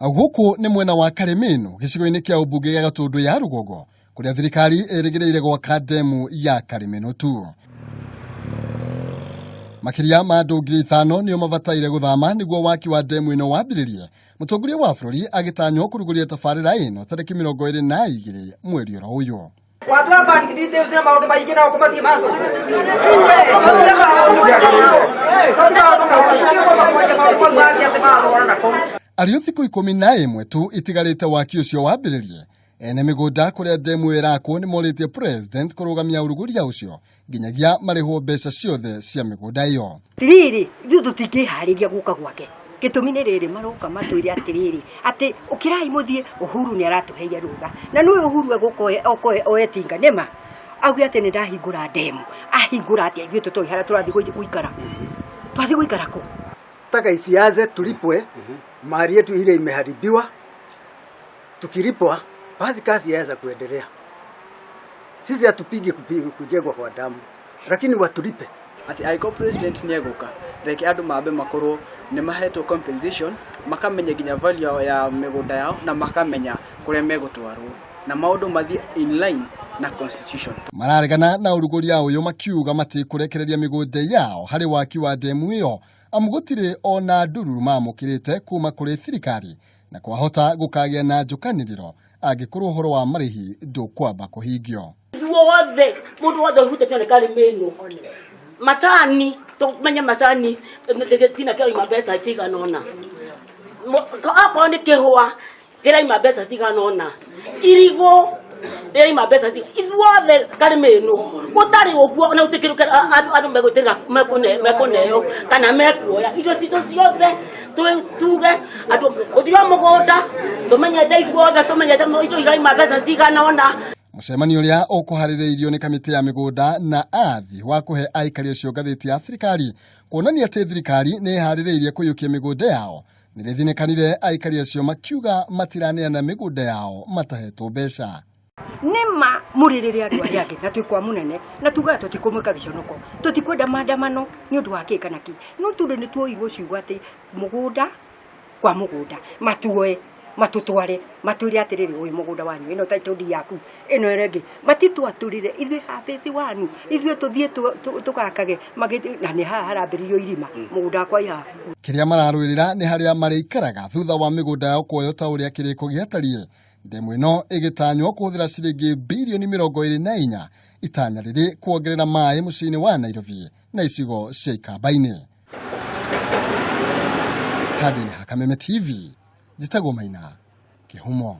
Gũkũ nĩ mwena wa Karĩmĩnũ gĩcigo-inĩ kĩa ũmbunge gĩa Gatũndũ ya rũgongo kũrĩa thirikari ĩrĩgĩrĩire gwaka ndemu ya Karĩmĩnũ tu. Makĩria ma andũ 5,000 nĩo mabataire gũthama nĩguo waki wa ndemu ĩno wambĩrĩrie. Mũtongoria wa bũrũri agĩtanywo kũrugũria tabarĩra ĩno tarĩki 22 mweri oro ũyũ. Watu hapa nikidite usina maundu maingi na ukumatie maso. Tutie maundu. Tutie maundu kahora. Tutie kwa makwanja maundu kwa mwangi ati mathogora na kuu. Arĩ o thikũ 11 tu itigarĩte waki ũcio wambĩrĩrie, ene mĩgũnda kũrĩa ndemu ĩrakwo nĩ morĩtie president kũrũgamia ũrugũria ũcio nginyagia marĩhwo mbeca ciothe cia mĩgũnda ĩyo. Tiriri ithuĩ tũtingĩharĩria gũka gwake, gĩtũmi nĩ rĩrĩ maroka matwĩre atĩrĩrĩ atĩ ũkĩrai mũthiĩ, Uhuru nĩ aratũheire rũtha na nĩwe Uhuru egũka okoe oe tinga nĩma auge atĩ nĩ ndahingũra ndemu, ahingũra atĩa? Ithuĩ tũtoĩ harĩa tũrathiĩ gũikara, twathiĩ gũikara kũ? Taka isianze tulipwe mali yetu ile imeharibiwa. Tukilipwa basi kazi yaweza kuendelea. Sisi hatupigi kujengwa kwa damu, lakini watulipe. Ati aiko president ni eguka reke andu mambe makorwo ni mahetwo compensation, makamenya nginya value ya migunda yao na makamenya kuria megutwarwo na maundu mathi in line na constitution. Mararegana na ũrugũria ũyũ makiuga matikũrekereria mĩgũnda yao harĩ waki wa ndemu ĩyo amu gũtirĩ ona ndururu mamũkĩrĩte kuma kũrĩ thirikari na kwahota gũkagĩa na njũkanĩrĩro angĩkorwo ũhoro wa marĩhi ndũkwamba kũhingio. Wothe mũndũ wothe ũhutĩtio nĩ Karĩmĩnũ macani tũmenye macani gĩtina kĩraima mbeca cigana ũna, akorwo nĩ kĩhũa kĩraima mbeca cigana ũna, irigũ rĩraima mbeca cigana, ithuothe Karĩmĩnũ gũtarĩ ũguo na gũtirĩ kĩndũ andũ megwĩtĩrĩra mekũneo kana mekuoya indo citũ ciothe. Tuge andũ gũthiĩ o mũgũnda tũmenyete ithuothe tũmenyete indo iraima mbeca cigana ũna. Mũcemanio ũrĩa ũkũharĩrĩirio nĩ kamĩtĩ ya mĩgũnda na ardhi wa kũhe aikari acio ngathĩti ya thirikari kuonania atĩ thirikari nĩ ĩharĩrĩirie kũiyũkia mĩgũnda yao nĩrĩthinĩkanire aikari acio makiuga matiraneana mĩgũnda yao matahetwo mbeca. Nĩma mũrĩrĩre andũ arĩa angĩ na twĩ kwa mũnene na tugaga tũtikũmwĩka gĩconoko, tũtikwenda maandamano nĩ ũndũ wa kĩ kana kĩ, no tondũ nĩ tuoirwo ciugo atĩ mũgũnda kwa mũgũnda matuoe matũtware matwĩre atĩrĩrĩ ũyũ mũgũnda wanyu, ĩno title deed yaku, ĩno ĩrĩa ĩngĩ, matitwatũrire ithuĩ haha phase one, ithuĩ tũthiĩ tũgakage na nĩ haha harambĩrĩrio irima mũgũnda wakwa wĩ haha. Kĩrĩa mararũĩrĩra nĩ harĩa marĩikaraga thutha wa mĩgũnda yao kuoywo ta ũrĩa kĩrĩko gĩatariĩ. Ndemu ĩno ĩgĩtanywo kũhũthĩra ciringi bilioni 24 itanya rĩrĩ kuongerera maĩ mũciĩ-inĩ wa Nairobi na icigo cia Ikamba-inĩ. Handũ-inĩ ha Kameme TV, njĩtagwo Maina Kĩhumo.